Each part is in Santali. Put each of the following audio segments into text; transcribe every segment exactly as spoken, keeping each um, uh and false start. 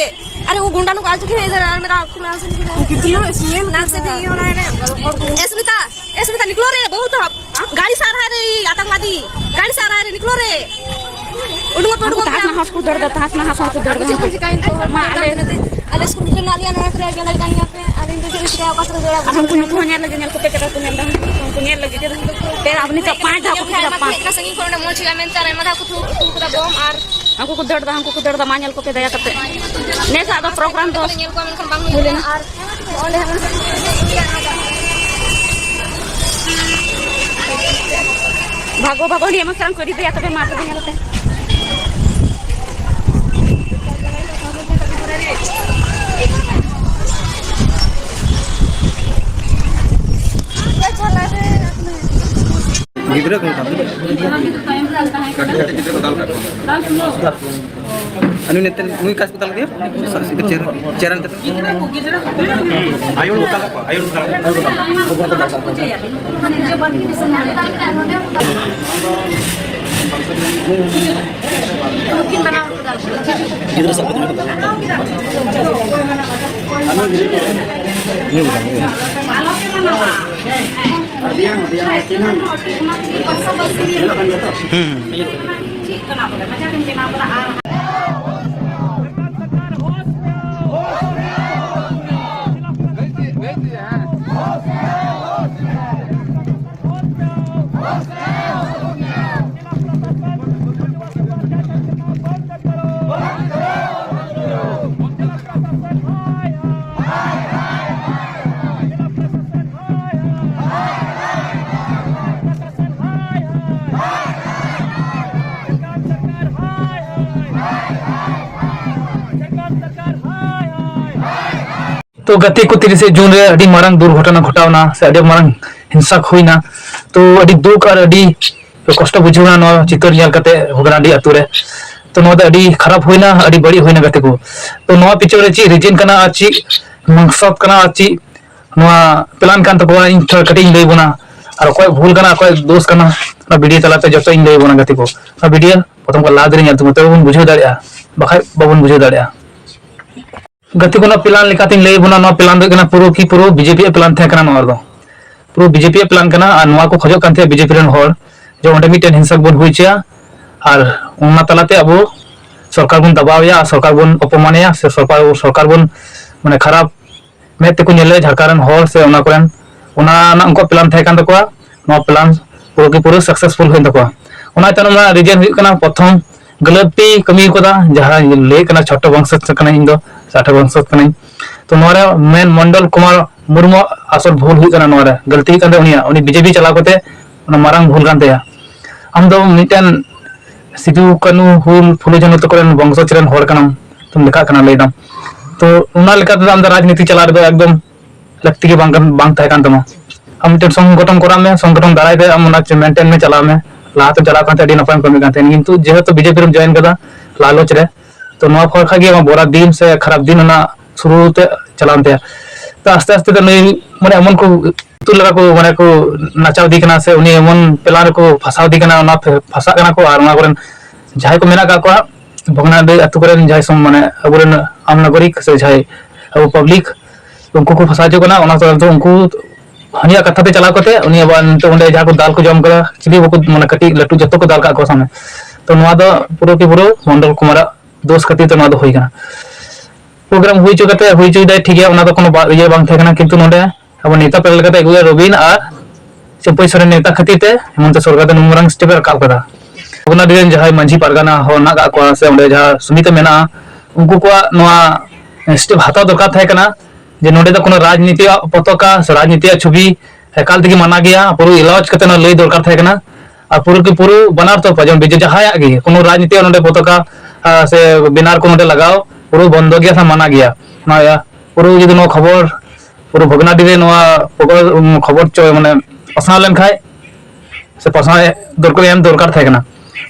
अरे वो गुंडा लोग आ चुके हैं इधर, और मेरा आपको नाम से नहीं पता। कितने इसमें नाम से भी ये हो रहा है। ए स्मिता, ए स्मिता, निकलो रे, बहुत हो। गाड़ी से आ रहा है रे, ये आतंकवादी। गाड़ी से आ रहा है रे, निकलो रे। उठो, उठो, उठो। ᱛᱟᱦᱟᱥ ᱱᱟᱦᱟᱥ ᱠᱚ ᱫᱟᱹᱲ ᱫᱟ, ᱛᱟᱦᱟᱥ ᱱᱟᱦᱟᱥ ᱦᱚᱸ ᱠᱚ ᱫᱟᱹᱲ ᱫᱟ᱾ ᱟᱞᱮ ᱥᱠᱩᱞ ᱨᱮ ᱱᱟᱞᱤᱭᱟ ᱱᱚᱣᱟ ᱠᱚᱨᱮ ᱜᱮ ᱞᱟᱹᱭ ᱠᱟᱱ ᱜᱮᱭᱟ ᱯᱮ, ᱟᱨ ᱤᱧ ᱫᱚ ᱪᱮᱫ ᱤᱧ ᱪᱤᱠᱟᱹᱭᱟ, ᱚᱠᱟ ᱥᱮᱫ ᱨᱮ ᱫᱟᱹᱲᱟ? ᱟᱨ ᱩᱱᱠᱩ ᱱᱩᱠᱩ ᱦᱚᱸ ᱧᱮᱞ ᱞᱟᱹᱜᱤᱫ, ᱧᱮᱞ ᱠᱚᱯᱮ, ᱪᱮᱫ ᱞᱮᱠᱟ ᱠᱚ ᱧᱮᱞ ᱫᱟ, ᱩᱱᱠᱩ ᱧᱮᱞ ᱞᱟᱹᱜᱤᱫ᱾ ᱯᱮ, ᱟᱵᱚ ᱱᱤᱛᱚᱜ ᱯᱟᱸᱪ ᱫᱷᱟᱣ ᱠᱚ ᱯᱷᱤᱨᱟ, ᱯᱟᱸᱪ᱾ ᱥᱟᱺᱜᱤᱧ ᱠᱷᱚᱱ ᱚᱸᱰᱮ ᱢᱚᱡᱽ ᱦᱩᱭᱩᱜᱼᱟ ᱢᱮᱱᱛᱮ, ᱟᱨ ᱟᱭᱢᱟ ᱫᱷᱟᱣ ᱠᱚ ᱛᱷᱩ-, ᱛᱷᱩ ᱠᱟᱫᱟ ᱵᱚᱢ, ᱟᱨ ᱩᱱᱠᱩ ᱠᱚ ᱫᱟᱹᱲ ᱫᱟ, ᱩᱱᱠᱩ ᱠᱚ ᱫᱟᱹᱲ ᱫᱟ, ᱢᱟ ᱧᱮᱞ ᱠᱚᱯᱮ ᱫᱟᱭᱟ ᱠᱟᱛᱮ᱾ ᱱᱮᱥᱟᱜ ᱫᱚ ᱯᱨᱳᱜᱨᱟᱢ ᱫᱚ ᱧᱮᱞ ᱠᱚᱣᱟ, ᱢᱮᱱᱠᱷᱟᱱ ᱵᱟᱝ ᱦᱩᱭ ᱞᱮᱱᱟ᱾ ᱟᱨ ᱚᱸᱰᱮ ᱦᱚᱸ ᱵᱷᱟᱜᱚ ᱵᱷᱟᱜᱚ ᱱᱤᱭᱟᱹ ᱢᱟ ᱥᱟᱝ ᱠᱚ ᱤᱫᱤ ᱛᱟᱭᱟ, ᱛᱚᱵᱮ ᱢᱟ ᱛᱚᱵᱮ ᱧᱮᱞ ᱯᱮ᱾ ᱜᱤᱫᱽᱨᱟᱹ ᱠᱚ ᱢᱮᱛᱟ ᱠᱚᱣᱟ᱾ ᱟᱨ ᱱᱩᱭ ᱱᱮᱛᱟᱨ, ᱱᱩᱭ ᱚᱠᱟ ᱦᱟᱥᱯᱟᱛᱟᱞ ᱨᱮ? ᱪᱮᱨᱟᱱ ᱛᱮ᱾ ᱟᱭᱳ ᱱᱚᱝᱠᱟ ᱞᱟᱜᱟᱣ ᱠᱚᱣᱟ, ᱟᱭᱳ ᱱᱚᱝᱠᱟ ᱞᱟᱜᱟᱣ ᱠᱚᱣᱟ᱾ ᱜᱤᱫᱽᱨᱟᱹ ᱥᱟᱵ ᱠᱟᱛᱮ ᱱᱚᱰᱮ ᱫᱚ᱾ ᱦᱩᱸ, ᱦᱩᱸ᱾ ᱛᱚ ᱜᱟᱛᱮ ᱠᱚ, ᱛᱤᱨᱤᱥᱮ ᱡᱩᱱ ᱨᱮ ᱟᱹᱰᱤ ᱢᱟᱨᱟᱝ ᱫᱩᱨᱜᱷᱚᱴᱚᱱᱟ ᱜᱷᱚᱴᱟᱣᱱᱟ ᱥᱮ ᱟᱹᱰᱤ ᱢᱟᱨᱟᱝ ᱦᱤᱝᱥᱟ ᱦᱩᱭᱱᱟ᱾ ᱛᱚ ᱟᱹᱰᱤ ᱫᱩᱠ ᱟᱨ ᱟᱹᱰᱤ ᱠᱚᱥᱴᱚ ᱵᱩᱡᱷᱟᱹᱣᱱᱟ ᱱᱚᱣᱟ ᱪᱤᱛᱟᱹᱨ ᱧᱮᱞ ᱠᱟᱛᱮ ᱦᱚᱜᱽᱨᱟᱰᱤ ᱟᱹᱛᱩ ᱨᱮ᱾ ᱛᱚ ᱱᱚᱣᱟ ᱫᱚ ᱟᱹᱰᱤ ᱠᱷᱟᱨᱟᱯ ᱦᱩᱭᱱᱟ, ᱟᱹᱰᱤ ᱵᱟᱹᱲᱤᱡ ᱦᱩᱭᱱᱟ ᱜᱟᱛᱮ ᱠᱚ᱾ ᱛᱚ ᱱᱚᱣᱟ ᱯᱤᱪᱷᱚᱱ ᱨᱮ ᱪᱮᱫ ᱨᱤᱡᱤᱱ ᱠᱟᱱᱟ ᱟᱨ ᱪᱮᱫ ᱢᱟᱠᱥᱚᱫ ᱠᱟᱱᱟ ᱟᱨ ᱪᱮᱫ ᱱᱚᱣᱟ ᱯᱞᱟᱱ ᱠᱟᱱ ᱛᱟᱠᱚᱣᱟ, ᱤᱧ ᱛᱷᱚᱲᱟ ᱠᱟᱹᱴᱤᱡ ᱤᱧ ᱞᱟᱹᱭ ᱵᱚᱱᱟ᱾ ᱟᱨ ᱚᱠᱚᱭᱟᱜ ᱵᱷᱩᱞ ᱠᱟᱱᱟ, ᱚᱠᱚᱭᱟᱜ ᱫᱳᱥ ᱠᱟᱱᱟ, ᱚᱱᱟ ᱵᱷᱤᱰᱤᱭᱳ ᱛᱟᱞᱟᱛᱮ ᱡᱚᱛᱚ ᱤᱧ ᱞᱟᱹᱭ ᱵᱚᱱᱟ ᱜᱟᱛᱮ ᱠᱚ᱾ ᱚᱱᱟ ᱵᱷᱤᱰᱤᱭᱳ ᱯᱨᱚᱛᱷᱚᱢ ᱠᱷᱚᱱ ᱞᱟᱦᱟ ᱫᱷᱟᱹᱨᱤᱡ ᱧᱮᱞ ᱛᱟᱵᱚᱱ, ᱛᱚᱵᱮ ᱵᱚᱱ ᱵᱩᱡᱷᱟᱹᱣ ᱫᱟᱲᱮᱭᱟᱜᱼᱟ, ᱵᱟᱠᱷᱟᱡ ᱵᱟᱵᱚᱱ ᱵᱩᱡᱷᱟᱹᱣ ᱫᱟᱲᱮᱭᱟᱜᱼᱟ᱾ ᱜᱟᱛᱮ ᱠᱚ, ᱱᱚᱣᱟ ᱯᱞᱟᱱ ᱞᱮᱠᱟᱛᱤᱧ ᱞᱟᱹᱭ ᱟᱵᱚᱱᱟ, ᱱᱚᱣᱟ ᱯᱞᱟᱱ ᱫᱚ ᱦᱩᱭᱩᱜ ᱠᱟᱱᱟ ᱯᱩᱨᱟᱹ ᱠᱤ ᱯᱩᱨᱟᱹ ᱵᱤᱡᱮᱯᱤ ᱭᱟᱜ ᱯᱞᱟᱱ ᱛᱟᱦᱮᱸ ᱠᱟᱱᱟ ᱱᱚᱣᱟ ᱨᱮᱫᱚ᱾ ᱯᱩᱨᱟᱹ ᱵᱤᱡᱮᱯᱤ ᱭᱟᱜ ᱯᱞᱟᱱ ᱠᱟᱱᱟ, ᱟᱨ ᱱᱚᱣᱟ ᱠᱚ ᱠᱷᱚᱡᱚᱜ ᱠᱟᱱ ᱛᱟᱦᱮᱸᱫ ᱵᱤᱡᱮᱯᱤ ᱨᱮᱱ ᱦᱚᱲ ᱡᱮ ᱚᱸᱰᱮ ᱢᱤᱫᱴᱮᱱ ᱦᱤᱝᱥᱟᱠ ᱵᱚᱱ ᱦᱩᱭ ᱦᱚᱪᱚᱭᱟ, ᱟᱨ ᱚᱱᱟ ᱛᱟᱞᱟᱛᱮ ᱟᱵᱚ ᱥᱚᱨᱠᱟᱨ ᱵᱚᱱ ᱫᱟᱵᱟᱣ ᱮᱭᱟ, ᱟᱨ ᱥᱚᱨᱠᱟᱨ ᱵᱚᱱ ᱚᱯᱚᱢᱟᱱᱮᱭᱟ, ᱥᱮ ᱥᱚᱨᱠᱟᱨ, ᱥᱚᱨᱠᱟᱨ ᱵᱚᱱ ᱢᱟᱱᱮ ᱠᱷᱟᱨᱟᱯ ᱢᱮᱫ ᱛᱮᱠᱚ ᱧᱮᱞᱮᱭᱟ ᱡᱷᱟᱲᱠᱷᱚᱸᱰ ᱨᱮᱱ ᱦᱚᱲ ᱥᱮ ᱚᱱᱟ ᱠᱚᱨᱮᱱ, ᱚᱱᱟ ᱨᱮᱱᱟᱜ ᱩᱱᱠᱩᱣᱟᱜ ᱯᱞᱟᱱ ᱛᱟᱦᱮᱸ ᱠᱟᱱ ᱛᱟᱠᱚᱣᱟ᱾ ᱱᱚᱣᱟ ᱯᱞᱟᱱ ᱯᱩᱨᱟᱹ ᱠᱤ ᱯᱩᱨᱟᱹ ᱥᱟᱠᱥᱮᱥᱯᱷᱩᱞ ᱦᱩᱭᱮᱱ ᱛᱟᱠᱚᱣᱟ᱾ ᱚᱱᱟ ᱛᱟᱭᱱᱚᱢ ᱨᱮᱱᱟᱜ ᱨᱤᱡᱮᱱ ᱦᱩᱭᱩᱜ ᱠᱟᱱᱟ, ᱯᱨᱚᱛᱷᱚᱢ ᱜᱟᱹᱞᱟᱹᱛᱤ ᱠᱟᱹᱢᱤ ᱠᱟᱫᱟ, ᱡᱟᱦᱟᱸ ᱞᱟᱹᱭ ᱠᱟᱱᱟ ᱪᱷᱚᱴᱚ ᱵᱚᱝᱥᱚ ᱠᱟᱱᱟᱧ ᱤᱧ ᱫᱚ, ᱪᱷᱚᱴᱚ ᱵᱚᱝᱥᱚ ᱠᱟᱱᱟᱧ᱾ ᱛᱚ ᱱᱚᱣᱟ ᱨᱮ ᱢᱮᱱ ᱢᱚᱱᱰᱚᱞ ᱠᱩᱢᱟᱨ ᱢᱩᱨᱢᱩ ᱟᱥᱚᱞ ᱵᱷᱩᱞ ᱦᱩᱭᱩᱜ ᱠᱟᱱᱟ, ᱱᱚᱣᱟ ᱨᱮ ᱜᱟᱹᱞᱛᱤ ᱦᱩᱭᱩᱜ ᱠᱟᱱ ᱛᱟᱭᱟ ᱩᱱᱤᱭᱟᱜ, ᱩᱱᱤ ᱵᱤᱡᱮᱯᱤ ᱪᱟᱞᱟᱣ ᱠᱟᱛᱮ ᱚᱱᱟ ᱢᱟᱨᱟᱝ ᱵᱷᱩᱞ ᱠᱟᱱ ᱛᱟᱭᱟ᱾ ᱟᱢ ᱫᱚ ᱢᱤᱫᱴᱮᱱ ᱥᱤᱫᱩ ᱠᱟᱹᱱᱦᱩ ᱦᱩᱞ ᱯᱷᱩᱞᱳ ᱡᱷᱟᱱᱳ ᱛᱟᱠᱚ ᱨᱮᱱ ᱵᱚᱝᱥᱚᱡᱽ ᱨᱮᱱ ᱦᱚᱲ ᱠᱟᱱᱟᱢ, ᱛᱚᱢ ᱞᱮᱠᱷᱟᱜ ᱠᱟᱱᱟ, ᱞᱟᱹᱭ ᱫᱟᱢ᱾ ᱛᱚ ᱚᱱᱟ ᱞᱮᱠᱟ ᱛᱮᱫᱚ ᱟᱢ ᱫᱚ ᱨᱟᱡᱽᱱᱤᱛᱤ ᱪᱟᱞᱟᱣ ᱨᱮᱫᱚ ᱮᱠᱫᱚᱢ ᱞᱟᱹᱠᱛᱤ ᱜᱮ ᱵᱟᱝ ᱠᱟᱱ, ᱵᱟᱝ ᱛᱟᱦᱮᱸ ᱠᱟᱱ ᱛᱟᱢᱟ᱾ ᱟᱢ ᱢᱤᱫᱴᱮᱱ ᱥᱚᱝᱜᱚᱴᱷᱚᱱ ᱠᱚᱨᱟᱣ ᱢᱮ, ᱥᱚᱝᱜᱚᱴᱷᱚᱱ ᱫᱟᱨᱟᱭ ᱛᱮ ᱟᱢ ᱚᱱᱟ ᱢᱮᱱᱴᱮᱱ ᱢᱮ, ᱪᱟᱞᱟᱣ ᱢᱮ᱾ ᱞᱟᱦᱟᱛᱮᱢ ᱪᱟᱞᱟᱣ ᱠᱟᱱ ᱛᱟᱦᱮᱸᱫ ᱟᱹᱰᱤ ᱱᱟᱯᱟᱭᱮᱢ ᱠᱟᱹᱢᱤ ᱠᱟᱱ ᱛᱟᱦᱮᱸᱫ, ᱠᱤᱱᱛᱩ ᱡᱮᱦᱮᱛᱩ ᱵᱤᱡᱮᱯᱤ ᱨᱮᱢ ᱡᱚᱭᱮᱱ ᱠᱟᱫᱟ ᱞᱟᱞᱚᱪ ᱨᱮ, ᱛᱚ ᱱᱚᱣᱟ ᱠᱷᱚᱱ ᱠᱷᱟᱡ ᱜᱮ ᱟᱢᱟᱜ ᱵᱚᱨᱟ ᱫᱤᱱ ᱥᱮ ᱠᱷᱟᱨᱟᱯ ᱫᱤᱱ ᱚᱱᱟ ᱥᱩᱨᱩ ᱛᱮ ᱪᱟᱞᱟᱣᱮᱱ ᱛᱟᱭᱟ᱾ ᱛᱚ ᱟᱥᱛᱮ ᱟᱥᱛᱮ ᱛᱮ ᱱᱩᱭ ᱢᱟᱱᱮ ᱮᱢᱚᱱ ᱠᱚ ᱩᱛᱩ ᱞᱮᱠᱟ ᱠᱚ ᱢᱟᱱᱮ ᱠᱚ ᱱᱟᱪᱟᱣ ᱤᱫᱤ ᱠᱟᱱᱟ, ᱥᱮ ᱩᱱᱤ ᱮᱢᱚᱱ ᱯᱞᱟᱱ ᱨᱮᱠᱚ ᱯᱷᱟᱸᱥᱟᱣ ᱤᱫᱤ ᱠᱟᱱᱟ, ᱚᱱᱟ ᱯᱷᱮ-, ᱯᱷᱟᱸᱥᱟᱜ ᱠᱟᱱᱟ ᱠᱚ, ᱟᱨ ᱚᱱᱟ ᱠᱚᱨᱮᱱ ᱡᱟᱦᱟᱸᱭ ᱠᱚ ᱢᱮᱱᱟᱜ ᱟᱠᱟᱫ ᱠᱚᱣᱟ ᱵᱷᱚᱜᱽᱱᱟᱰᱤ ᱟᱹᱛᱩ ᱠᱚᱨᱮᱱ ᱡᱟᱦᱟᱸᱭ ᱥᱚᱢ-, ᱢᱟᱱᱮ ᱟᱵᱚᱨᱮᱱ ᱟᱢ ᱱᱟᱜᱚᱨᱤᱠ ᱥᱮ ᱡᱟᱦᱟᱸᱭ ᱟᱵᱚ ᱯᱟᱵᱽᱞᱤᱠ, ᱩᱱᱠᱩ ᱠᱚ ᱯᱷᱟᱸᱥᱟᱣ ᱦᱚᱪᱚ ᱠᱟᱱᱟ᱾ ᱚᱱᱟ ᱛᱟᱭᱚᱢ ᱛᱮ ᱩᱱᱠᱩ ᱦᱟᱹᱱᱤᱭᱟᱜ ᱠᱟᱛᱷᱟ ᱛᱮ ᱪᱟᱞᱟᱣ ᱠᱟᱛᱮ ᱩᱱᱤ ᱟᱵᱟᱨ ᱱᱤᱛᱚᱜ ᱚᱸᱰᱮ ᱡᱟᱦᱟᱸ ᱠᱚ ᱫᱟᱞ ᱠᱚ ᱡᱚᱢ ᱠᱟᱫᱟ, ᱪᱤᱞᱤ ᱵᱟᱠᱚ, ᱢᱟᱱᱮ ᱠᱟᱹᱴᱤᱡ ᱞᱟᱹᱴᱩ ᱡᱚᱛᱚ ᱠᱚ ᱫᱟᱞ ᱠᱟᱜ ᱠᱚᱣᱟ ᱥᱟᱢᱱᱮ᱾ ᱛᱚ ᱱᱚᱣᱟ ᱫᱚ ᱯᱩᱨᱟᱹ ᱠᱤ ᱯᱩᱨᱟᱹ ᱢᱚᱱᱰᱚᱞ ᱠᱩᱢᱟᱨᱟᱜ ᱫᱳᱥ ᱠᱷᱟᱹᱛᱤᱨ ᱛᱮ ᱱᱚᱣᱟ ᱫᱚ ᱦᱩᱭ ᱠᱟᱱᱟ᱾ ᱯᱨᱳᱜᱨᱟᱢ ᱦᱩᱭ ᱦᱚᱪᱚ ᱠᱟᱛᱮ, ᱦᱩᱭ ᱦᱚᱪᱚᱭᱮᱫᱟᱭ, ᱴᱷᱤᱠ ᱜᱮᱭᱟ, ᱚᱱᱟ ᱫᱚ ᱠᱳᱱᱳ ᱵᱟ-, ᱤᱭᱟᱹ ᱵᱟᱝ ᱛᱟᱦᱮᱸ ᱠᱟᱱᱟ, ᱠᱤᱱᱛᱩ ᱱᱚᱰᱮ ᱟᱵᱚ ᱱᱮᱛᱟ ᱯᱮᱲᱟ ᱞᱮᱠᱟᱛᱮ ᱟᱹᱜᱩᱭᱟ ᱨᱚᱵᱤᱱ ᱟᱨ ᱪᱟᱹᱢᱯᱟᱹᱭ ᱥᱚᱨᱮᱱ ᱱᱮᱛᱟ ᱠᱷᱟᱹᱛᱤᱨ ᱛᱮ ᱦᱮᱢᱚᱱᱛᱚ ᱥᱚᱨᱠᱟᱨ ᱫᱚ ᱱᱩᱱ ᱢᱟᱨᱟᱝ step ᱮ ᱨᱟᱠᱟᱵ ᱠᱟᱫᱟ᱾ ᱵᱷᱚᱜᱽᱱᱟᱰᱤ ᱨᱮᱱ ᱡᱟᱦᱟᱸᱭ ᱢᱟᱹᱡᱷᱤ ᱯᱟᱨᱜᱟᱱᱟ ᱦᱚᱲ ᱢᱮᱱᱟᱜ ᱠᱟᱜ ᱠᱚᱣᱟ ᱥᱮ ᱚᱸᱰᱮ ᱡᱟᱦᱟᱸ ᱥᱚᱢᱤᱛᱤ ᱢᱮᱱᱟᱜᱼᱟ, ᱩᱱᱠᱩ ᱠᱚᱣᱟᱜ ᱱᱚᱣᱟ step ᱦᱟᱛᱟᱣ ᱫᱚᱨᱠᱟᱨ ᱛᱟᱦᱮᱸ ᱠᱟᱱᱟ ᱡᱮ ᱱᱚᱰᱮ ᱫᱚ ᱠᱳᱱᱳ ᱨᱟᱡᱽᱱᱤᱛᱤᱭᱟᱜ ᱯᱚᱛᱟᱠᱟ ᱥᱮ ᱨᱟᱡᱽᱱᱤᱛᱤᱭᱟᱜ ᱪᱷᱚᱵᱤ ᱮᱠᱟᱞ ᱛᱮᱜᱮ ᱢᱟᱱᱟ ᱜᱮᱭᱟ, ᱯᱩᱨᱟᱹ ᱮᱞᱟᱣᱩᱡᱽ ᱠᱟᱛᱮ ᱱᱚᱣᱟ ᱞᱟᱹᱭ ᱫᱚᱨᱠᱟᱨ ᱛᱟᱦᱮᱸ ᱠᱟᱱᱟ᱾ ᱟᱨ ᱯᱩᱨᱟᱹ ᱠᱤ ᱯᱩᱨᱟᱹ ᱵᱟᱱᱟᱨ ᱛᱚᱨᱯᱷᱟ, ᱡᱮᱢᱚᱱ ᱵᱤᱡᱮ-, ᱡᱟᱦᱟᱸᱭᱟᱜ ᱜᱮ ᱠᱳᱱᱳ ᱨᱟᱡᱽᱱᱤᱛᱤᱭᱟᱜ ᱱᱚᱰᱮ ᱯᱚᱛᱟᱠᱟ, ᱟᱨ ᱥᱮ ᱵᱮᱱᱟᱨ ᱠᱚ ᱱᱚᱰᱮ ᱞᱟᱜᱟᱣ ᱯᱩᱨᱟᱹ ᱵᱚᱱᱫᱚ ᱜᱮᱭᱟ ᱥᱮ ᱢᱟᱱᱟ ᱜᱮᱭᱟ᱾ ᱱᱚᱣᱟ ᱯᱩᱨᱟᱹ ᱡᱩᱫᱤ ᱱᱚᱣᱟ ᱠᱷᱚᱵᱚᱨ ᱯᱩᱨᱟᱹ ᱵᱷᱚᱜᱽᱱᱟᱰᱤ ᱨᱮ ᱱᱚᱣᱟ ᱯᱨᱚᱠᱟᱨ, ᱩᱢ, ᱠᱷᱚᱵᱚᱨ ᱪᱚ ᱢᱟᱱᱮ ᱯᱟᱥᱱᱟᱣ ᱞᱮᱱᱠᱷᱟᱡ ᱥᱮ ᱯᱟᱥᱱᱟᱣ ᱫᱚᱨᱠᱟᱨ, ᱮᱢ ᱫᱚᱨᱠᱟᱨ ᱛᱟᱦᱮᱸ ᱠᱟᱱᱟ᱾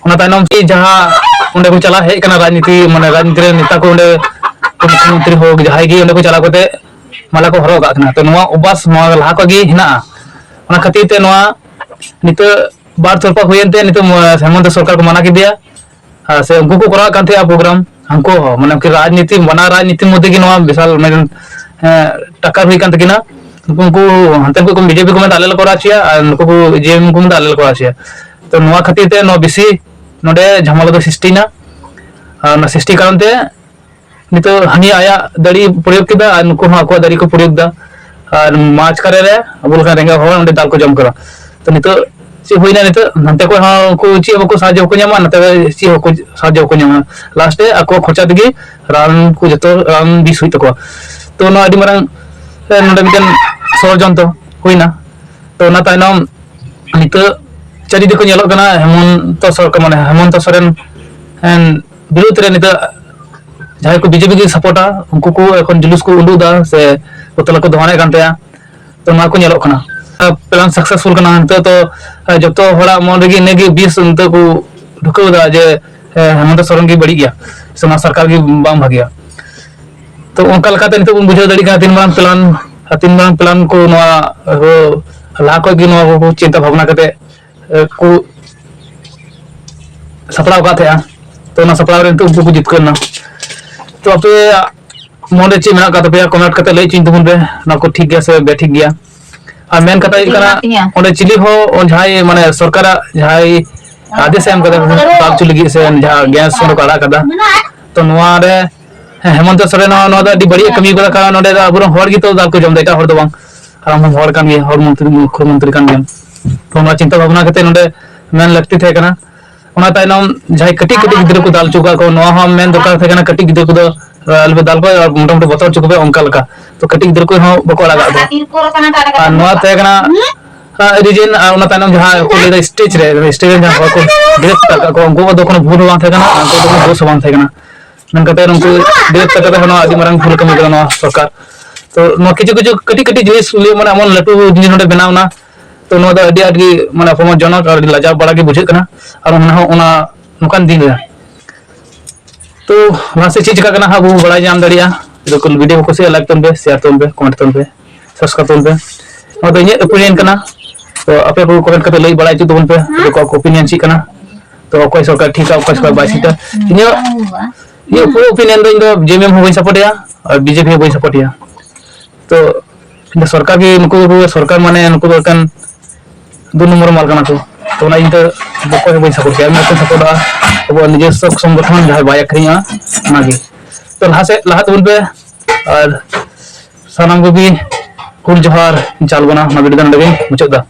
ᱚᱱᱟ ᱛᱟᱭᱱᱚᱢ ᱛᱮ ᱡᱟᱦᱟᱸ ᱚᱸᱰᱮ ᱠᱚ ᱪᱟᱞᱟᱣ ᱦᱮᱡ ᱠᱟᱱᱟ ᱨᱟᱡᱽᱱᱤᱛᱤ, ᱢᱟᱱᱮ ᱨᱟᱡᱽᱱᱤᱛᱤ ᱨᱮᱱ ᱱᱮᱛᱟ ᱠᱚ, ᱚᱸᱰᱮ ᱢᱩᱠᱷᱭᱚᱢᱚᱱᱛᱨᱤ ᱦᱳᱠ ᱡᱟᱦᱟᱸᱭ ᱜᱮ ᱚᱸᱰᱮ ᱠᱚ ᱪᱟᱞᱟᱣ ᱠᱟᱛᱮ ᱢᱟᱞᱟ ᱠᱚ ᱦᱚᱨᱚᱜ ᱠᱟᱜ ᱠᱟᱱᱟ᱾ ᱛᱚ ᱱᱚᱣᱟ ᱚᱵᱷᱟᱥ ᱱᱚᱣᱟ ᱞᱟᱦᱟ ᱠᱷᱚᱡ ᱜᱮ ᱦᱮᱱᱟᱜᱼᱟ᱾ ᱚᱱᱟ ᱠᱷᱟᱹᱛᱤᱨ ᱛᱮ ᱱᱚᱣᱟ ᱱᱤᱛᱚᱜ ᱵᱟᱨ ᱛᱚᱨᱯᱷᱟ ᱦᱩᱭᱮᱱ ᱛᱮ ᱱᱤᱛᱚᱜ ᱢᱚ-, ᱦᱮᱢᱚᱱᱛᱚ ᱥᱚᱨᱠᱟᱨ ᱠᱚ ᱢᱟᱱᱟ ᱠᱮᱫᱮᱭᱟ᱾ ᱟᱨ ᱥᱮ ᱩᱱᱠᱩ ᱠᱚ ᱠᱚᱨᱟᱣᱮᱫ ᱠᱟᱱ ᱛᱟᱦᱮᱸᱜᱼᱟ ᱯᱨᱳᱜᱨᱟᱢ, ᱦᱟᱱᱠᱩ ᱦᱚᱸ, ᱢᱟᱱᱮ ᱩᱱᱠᱤᱱ ᱨᱟᱡᱽᱱᱤᱛᱤ, ᱵᱟᱱᱟᱨ ᱨᱟᱡᱽᱱᱤᱛᱤ ᱢᱚᱫᱽᱫᱷᱮ ᱜᱮ ᱱᱚᱣᱟ ᱵᱤᱥᱟᱞ ᱢᱤᱫᱴᱮᱱ, ᱦᱮᱸ, ᱴᱟᱠᱟᱨ ᱦᱩᱭ ᱠᱟᱱ ᱛᱟᱹᱠᱤᱱᱟ᱾ ᱩᱱᱠᱩ, ᱩᱱᱠᱩ ᱦᱟᱱᱛᱮ ᱠᱚ ᱵᱤᱡᱮᱯᱤ ᱠᱚ ᱢᱮᱱᱫᱟ ᱟᱞᱮ ᱞᱮ ᱠᱚᱨᱟᱣ ᱦᱚᱪᱚᱭᱟ, ᱟᱨ ᱱᱩᱠᱩ ᱠᱚ ᱡᱮᱮᱢ ᱠᱚ ᱢᱮᱱᱫᱟ ᱟᱞᱮ ᱞᱮ ᱠᱚᱨᱟᱣ ᱦᱚᱪᱚᱭᱟ᱾ ᱛᱚ ᱱᱚᱣᱟ ᱠᱷᱟᱹᱛᱤᱨ ᱛᱮ ᱱᱚᱣᱟ ᱵᱮᱥᱤ ᱱᱚᱰᱮ ᱡᱷᱟᱢᱮᱞᱟ ᱫᱚ ᱥᱨᱤᱥᱴᱤᱭᱮᱱᱟ᱾ ᱟᱨ ᱚᱱᱟ ᱥᱨᱤᱥᱴᱤ ᱠᱟᱨᱚᱱ ᱛᱮ ᱱᱤᱛᱚᱜ ᱦᱟᱹᱱᱤ ᱟᱭᱟᱜ ᱫᱟᱲᱮ ᱯᱨᱚᱭᱳᱜ ᱠᱮᱫᱟ ᱟᱨ ᱱᱩᱠᱩ ᱦᱚᱸ ᱟᱠᱚᱣᱟᱜ ᱫᱟᱲᱮ ᱠᱚ ᱯᱨᱚᱭᱳᱜ ᱮᱫᱟ᱾ ᱟᱨ ᱢᱟᱡᱽ ᱠᱟᱨᱮ ᱨᱮ ᱟᱵᱚ ᱞᱮᱠᱟᱱ ᱨᱮᱸᱜᱮᱡ ᱦᱚᱲ ᱚᱸᱰᱮ ᱫᱟᱞ ᱠᱚ ᱡᱚᱢ ᱠᱟᱱᱟ᱾ ᱛᱚ ᱱᱤᱛᱚᱜ ᱪᱮᱫ ᱦᱩᱭᱱᱟ? ᱱᱤᱛᱚᱜ ᱦᱟᱱᱛᱮ ᱠᱷᱚᱱ ᱦᱚᱸ ᱩᱱᱠᱩ ᱪᱮᱫ ᱦᱚᱸ ᱵᱟᱠᱚ ᱥᱟᱦᱟᱡᱽᱡᱚ ᱵᱟᱠᱚ ᱧᱟᱢᱟ, ᱱᱚᱛᱮ ᱪᱮᱫ ᱦᱚᱸ ᱥᱟᱦᱟᱡᱽᱡᱚ ᱵᱟᱠᱚ ᱧᱟᱢᱟ᱾ ᱞᱟᱥᱴ ᱨᱮ ᱟᱠᱚ ᱠᱷᱚᱨᱪᱟ ᱛᱮᱜᱮ ᱨᱟᱱ ᱠᱚ ᱡᱚᱛᱚ ᱨᱟᱱ ᱵᱤᱥ ᱦᱩᱭᱩᱜ ᱛᱟᱠᱚᱣᱟ᱾ ᱛᱚ ᱱᱚᱣᱟ ᱟᱹᱰᱤ ᱢᱟᱨᱟᱝ, ᱮ, ᱱᱚᱰᱮ ᱢᱤᱫᱴᱮᱱ ᱥᱚᱲᱡᱚᱱᱛᱨᱚ ᱦᱩᱭᱱᱟ᱾ ᱛᱚ ᱚᱱᱟ ᱛᱟᱭᱱᱚᱢ ᱱᱤᱛᱚᱜ ᱪᱟᱹᱨᱤᱫᱤᱠᱮ ᱧᱮᱞᱚᱜ ᱠᱟᱱᱟ ᱦᱮᱢᱚᱱᱛᱚ ᱥᱚᱨᱠᱟᱨ, ᱢᱟᱱᱮ ᱦᱮᱢᱚᱱᱛᱚ ᱥᱚᱨᱮᱱ, ᱮᱱ, ᱵᱤᱨᱩᱫᱷ ᱨᱮ ᱱᱤᱛᱚᱜ ᱡᱟᱦᱟᱸᱭ ᱠᱚ ᱵᱤᱡᱮᱯᱤ ᱜᱮ ᱥᱟᱯᱳᱨᱴᱟ, ᱩᱱᱠᱩ ᱠᱚ ᱮᱠᱷᱚᱱ ᱡᱩᱞᱩᱥ ᱠᱚ ᱩᱰᱩᱠ ᱮᱫᱟ ᱥᱮ ᱯᱩᱛᱞᱟᱹ ᱠᱚ ᱫᱚᱦᱚᱱᱮᱫ ᱠᱟᱱ ᱛᱟᱭᱟ᱾ ᱛᱚ ᱱᱚᱣᱟ ᱠᱚ ᱧᱮᱞᱚᱜ ᱠᱟᱱᱟ᱾ ᱯᱞᱟᱱ ᱥᱟᱠᱥᱮᱥᱯᱷᱩᱞ ᱠᱟᱱᱟ᱾ ᱱᱤᱛᱚᱜ ᱛᱚ, ᱮ, ᱡᱚᱛᱚ ᱦᱚᱲᱟᱜ ᱢᱚᱱ ᱨᱮᱜᱮ ᱤᱱᱟᱹᱜᱮ ᱵᱤᱥ ᱱᱤᱛᱚᱜ ᱠᱚ ᱰᱷᱩᱠᱟᱹᱣ ᱮᱫᱟ ᱡᱮ, ᱮ, ᱦᱮᱢᱚᱱᱛᱚ ᱥᱚᱨᱮᱱ ᱜᱮ ᱵᱟᱹᱲᱤᱡ ᱜᱮᱭᱟ ᱥᱮ ᱱᱚᱣᱟ ᱥᱚᱨᱠᱟᱨ ᱜᱮ ᱵᱟᱝ ᱵᱷᱟᱜᱮᱭᱟ᱾ ᱛᱚ ᱚᱱᱠᱟ ᱞᱮᱠᱟᱛᱮ ᱱᱤᱛᱚᱜ ᱵᱚᱱ ᱵᱩᱡᱷᱟᱹᱣ ᱫᱟᱲᱮᱭᱟᱜ ᱠᱟᱱᱟ ᱛᱤᱱ ᱢᱟᱨᱟᱝ ᱯᱞᱟᱱ, ᱟᱨ ᱛᱤᱱ ᱢᱟᱨᱟᱝ ᱯᱞᱟᱱ ᱠᱚ ᱱᱚᱣᱟ, ᱮ, ᱞᱟᱦᱟ ᱠᱷᱚᱱ ᱜᱮ ᱱᱚᱣᱟ ᱠᱚ ᱪᱤᱱᱛᱟ ᱵᱷᱟᱵᱽᱱᱟ ᱠᱟᱛᱮ, ᱮ, ᱠᱚ ᱥᱟᱯᱲᱟᱣ ᱟᱠᱟᱫ ᱛᱟᱦᱮᱸᱜᱼᱟ᱾ ᱛᱚ ᱚᱱᱟ ᱥᱟᱯᱲᱟᱣ ᱨᱮ ᱱᱤᱛᱚᱜ ᱩᱱᱠᱩ ᱠᱚ ᱡᱤᱛᱠᱟᱹᱨ ᱮᱱᱟ᱾ ᱛᱚ ᱟᱯᱮᱭᱟᱜ ᱢᱚᱱᱨᱮ ᱪᱮᱫ ᱢᱮᱱᱟᱜ ᱟᱠᱟᱫ ᱛᱟᱯᱮᱭᱟ, ᱠᱚᱢᱮᱱᱴ ᱠᱟᱛᱮ ᱞᱟᱹᱭ ᱦᱚᱪᱚᱧ ᱛᱟᱵᱚᱱ ᱯᱮ, ᱱᱚᱣᱟ ᱠᱚ ᱴᱷᱤᱠ ᱜᱮᱭᱟ ᱥᱮ ᱵᱮᱴᱷᱤᱠ ᱜᱮᱭᱟ? ᱟᱨ ᱢᱮᱱ ᱠᱟᱛᱷᱟ ᱦᱩᱭᱩᱜ ᱠᱟᱱᱟ, ᱢᱮᱱᱟᱜ ᱛᱤᱧᱟ᱾ ᱚᱸᱰᱮ ᱪᱤᱞᱤ ᱦᱚᱸ ᱡᱟᱦᱟᱸᱭ, ᱢᱟᱱᱮ, ᱥᱚᱨᱠᱟᱨᱟᱜ ᱡᱟᱦᱟᱸᱭ ᱟᱫᱮᱥ ᱮ ᱮᱢ ᱠᱟᱫᱟ ᱫᱟᱞ ᱦᱚᱪᱚ ᱞᱟᱹᱜᱤᱫ ᱥᱮ ᱡᱟᱦᱟᱸ ᱜᱮᱥ ᱚᱸᱰᱮ ᱠᱚ ᱟᱲᱟᱜ ᱠᱟᱫᱟ, ᱛᱚ ᱱᱚᱣᱟ ᱨᱮ ᱦᱮᱸ, ᱦᱮᱢᱚᱱᱛᱚ ᱥᱚᱨᱮᱱ ᱦᱚᱸ ᱱᱚᱣᱟ ᱫᱚ ᱟᱹᱰᱤ ᱵᱟᱹᱲᱤᱡ ᱮ ᱠᱟᱹᱢᱤ ᱠᱟᱫᱟ, ᱠᱟᱨᱚᱱ ᱱᱚᱸᱰᱮ ᱫᱚ ᱟᱵᱚᱨᱮᱱ ᱦᱚᱲ ᱜᱮᱛᱚ ᱫᱟᱞ ᱠᱚ ᱡᱚᱢ ᱮᱫᱟ, ᱮᱴᱟᱜ ᱦᱚᱲ ᱫᱚ ᱵᱟᱝ᱾ ᱟᱨ ᱟᱢ ᱦᱚᱸ ᱦᱚᱲ ᱠᱟᱱ ᱜᱮᱭᱟ, ᱦᱚᱲ ᱢᱚᱱᱛᱨᱤ, ᱢᱩᱠᱷᱭᱚᱢᱚᱱᱛᱨᱤ ᱠᱟᱱ ᱜᱮᱭᱟᱢ᱾ ᱛᱚ ᱱᱚᱣᱟ ᱪᱤᱱᱛᱟᱹ ᱵᱷᱟᱵᱽᱱᱟ ᱠᱟᱛᱮ ᱱᱚᱸᱰᱮ ᱢᱮᱱ ᱞᱟᱹᱠᱛᱤ ᱛᱟᱦᱮᱸ ᱠᱟᱱᱟ᱾ ᱚᱱᱟ ᱛᱟᱭᱱᱚᱢ ᱡᱟᱦᱟᱸᱭ ᱠᱟᱹᱴᱤᱡ ᱠᱟᱹᱴᱤᱡ ᱜᱤᱫᱽᱨᱟᱹ ᱠᱚ ᱫᱟᱞ ᱦᱚᱪᱚ ᱠᱟᱜ ᱠᱚ, ᱱᱚᱣᱟ ᱦᱚᱸ ᱢᱮᱱ ᱫᱚᱨᱠᱟᱨ ᱛᱟᱦᱮᱸ ᱠᱟᱱᱟ, ᱠᱟᱹᱴᱤᱡ ᱜᱤᱫᱽᱨᱟᱹ ᱠᱚᱫᱚ, ᱟᱞᱚᱯᱮ ᱫᱟᱞ ᱠᱚᱣᱟ, ᱟᱨ ᱢᱚᱴᱟᱢᱩᱴᱤ ᱵᱚᱛᱚᱨ ᱦᱚᱪᱚ ᱠᱚᱯᱮ, ᱚᱱᱠᱟ ᱞᱮᱠᱟ᱾ ᱛᱚ ᱠᱟᱹᱴᱤᱡ ᱜᱤᱫᱽᱨᱟᱹ ᱠᱚ ᱦᱚᱸ ᱵᱟᱠᱚ ᱟᱲᱟᱜ ᱠᱟᱜ ᱠᱚᱣᱟ᱾ ᱟᱨ ᱱᱚᱣᱟ ᱛᱟᱦᱮᱸ ᱠᱟᱱᱟ, ᱟᱨ ᱨᱤᱡᱮᱱ, ᱟᱨ ᱚᱱᱟ ᱛᱟᱭᱱᱚᱢ ᱡᱟᱦᱟᱸ ᱠᱚ ᱞᱟᱹᱭᱫᱟ ᱥᱴᱮᱡ ᱨᱮ, ᱥᱴᱮᱡ ᱨᱮ ᱡᱟᱦᱟᱸ ᱦᱚᱲ ᱠᱚ ᱰᱨᱮᱥ ᱟᱠᱟᱫ ᱠᱚᱣᱟ, ᱩᱱᱠᱩᱣᱟᱜ ᱫᱚ ᱠᱳᱱᱳ ᱵᱷᱩᱞ ᱦᱚᱸ ᱵᱟᱝ ᱛᱟᱦᱮᱸ ᱠᱟᱱᱟ, ᱩᱱᱠᱩᱣᱟᱜ ᱫᱚ ᱠᱳᱱᱳ ᱫᱳᱥ ᱦᱚᱸ ᱵᱟᱝ ᱛᱟᱦᱮᱸ ᱠᱟᱱᱟ᱾ ᱢᱮᱱ ᱠᱟᱛᱮ ᱩᱱᱠᱩ ᱰᱨᱮᱥ ᱠᱟᱛᱮ ᱦᱚᱸ ᱱᱚᱣᱟ ᱟᱹᱰᱤ ᱢᱟᱨᱟᱝ ᱵᱷᱩᱞ ᱠᱟᱹᱢᱤ ᱠᱟᱱᱟ ᱱᱚᱣᱟ ᱥᱚᱨᱠᱟᱨ᱾ ᱛᱚ ᱱᱚᱣᱟ ᱠᱤᱪᱷᱩ ᱠᱤᱪᱷᱩ ᱠᱟᱹᱴᱤᱡ ᱠᱟᱹᱴᱤᱡ ᱡᱤᱱᱤᱥ ᱞᱟᱹᱭ, ᱢᱟᱱᱮ ᱮᱢᱚᱱ ᱞᱟᱹᱴᱩ ᱡᱤᱱᱤᱥ ᱱᱚᱰᱮ ᱵᱮᱱᱟᱣ ᱮᱱᱟ, ᱛᱚ ᱱᱚᱣᱟ ᱫᱚ ᱟᱹᱰᱤ ᱟᱸᱴ ᱜᱮ, ᱢᱟᱱᱮ, ᱚᱯᱚᱢᱟᱱᱡᱚᱱᱚᱠ ᱟᱨ ᱟᱹᱰᱤ ᱞᱟᱡᱟᱣ ᱵᱟᱲᱟ ᱜᱮ ᱵᱩᱡᱷᱟᱹᱜ ᱠᱟᱱᱟ᱾ ᱟᱨ ᱚᱱᱟ ᱦᱚᱸ ᱚᱱᱟ ᱱᱚᱝᱠᱟᱱ ᱫᱤᱱ ᱨᱮ᱾ ᱛᱚ ᱞᱟᱦᱟ ᱥᱮᱫ ᱪᱮᱫ ᱪᱤᱠᱟᱹᱜ ᱠᱟᱱᱟ ᱦᱟᱸᱜ, ᱟᱵᱚ ᱵᱚᱱ ᱵᱟᱲᱟᱭ ᱧᱟᱢ ᱫᱟᱲᱮᱭᱟᱜᱼᱟ᱾ ᱡᱩᱫᱤ ᱠᱚ ᱵᱷᱤᱰᱤᱭᱳ ᱠᱚ ᱠᱩᱥᱤᱭᱟᱜᱼᱟ, ᱞᱟᱭᱤᱠ ᱛᱟᱵᱚᱱ ᱯᱮ, ᱥᱮᱭᱟᱨ ᱛᱟᱵᱚᱱ ᱯᱮ, ᱠᱚᱢᱮᱱᱴ ᱛᱟᱵᱚᱱ ᱯᱮ, ᱥᱟᱵᱥᱠᱨᱟᱭᱤᱵ ᱛᱟᱵᱚᱱ ᱯᱮ᱾ ᱱᱚᱣᱟ ᱫᱚ ᱤᱧᱟᱹᱜ ᱚᱯᱤᱱᱤᱭᱚᱱ ᱠᱟᱱᱟ᱾ ᱛᱚ ᱟᱯᱮ ᱠᱚ ᱠᱚᱢᱮᱱᱴ ᱠᱟᱛᱮ ᱞᱟᱹᱭ ᱵᱟᱲᱟᱭ ᱦᱚᱪᱚ ᱛᱟᱵᱚᱱ ᱯᱮ, ᱚᱠᱚᱭ ᱠᱚᱣᱟᱜ ᱚᱯᱤᱱᱤᱭᱚᱱ ᱪᱮᱫ ᱠᱟᱱᱟ᱾ ᱛᱚ ᱚᱠᱚᱭ ᱥᱚᱨᱠᱟᱨ ᱴᱷᱤᱠᱟ, ᱚᱠᱚᱭ ᱥᱚᱨᱠᱟᱨ ᱵᱟᱭ ᱴᱷᱤᱠᱟ᱾ ᱤᱧᱟᱹᱜ ᱤᱧᱟᱹᱜ ᱯᱩᱨᱟᱹ ᱚᱯᱤᱱᱤᱭᱚᱱ ᱫᱚ, ᱤᱧ ᱫᱚ ᱡᱮ ᱮᱢ ᱮᱢ ᱦᱚᱸ ᱵᱟᱹᱧ ᱥᱟᱯᱳᱨᱴᱮᱜᱼᱟ ᱟᱨ ᱵᱤᱡᱮᱯᱤ ᱦᱚᱸ ᱵᱟᱹᱧ ᱥᱟᱯᱳᱨᱴᱮᱜᱼᱟ᱾ ᱛᱚ ᱤᱧ ᱫᱚ ᱥᱚᱨᱠᱟᱨ ᱜᱮ, ᱱᱩᱠᱩ ᱫᱚ ᱥᱚᱨᱠᱟᱨ ᱢᱟᱱᱮ ᱱᱩᱠᱩ ᱫᱚ ᱮᱠᱮᱱ ᱫᱩ ᱱᱚᱢᱵᱚᱨ ᱢᱟᱞ ᱠᱟᱱᱟ ᱠᱚ᱾ ᱛᱚ ᱚᱱᱟ ᱤᱧ ᱫᱚ ᱚᱠᱚᱭ ᱦᱚᱸ ᱵᱟᱹᱧ ᱥᱟᱯᱳᱨᱴ ᱠᱮᱭᱟ᱾ ᱤᱧ ᱫᱚ ᱥᱟᱯᱳᱨᱴᱟ ᱟᱵᱚᱣᱟᱜ ᱱᱤᱡᱮᱥᱥᱚ ᱥᱚᱝᱜᱚᱴᱷᱚᱱ ᱡᱟᱦᱟᱸᱭ ᱵᱟᱭ ᱟᱹᱠᱷᱨᱤᱧᱚᱜᱼᱟ, ᱚᱱᱟᱜᱮ᱾ ᱛᱚ ᱞᱟᱦᱟ ᱥᱮᱫ ᱞᱟᱦᱟ ᱛᱟᱵᱚᱱ ᱯᱮ, ᱟᱨ ᱥᱟᱱᱟᱢ ᱠᱚᱜᱮ ᱦᱩᱞ ᱡᱚᱦᱟᱨ ᱪᱟᱞ ᱵᱚᱱᱟ᱾ ᱚᱱᱟ ᱵᱷᱤᱰᱤᱭᱳ ᱫᱚ ᱱᱚᱰᱮ ᱜᱮᱧ ᱢᱩᱪᱟᱹᱫ ᱫᱟ᱾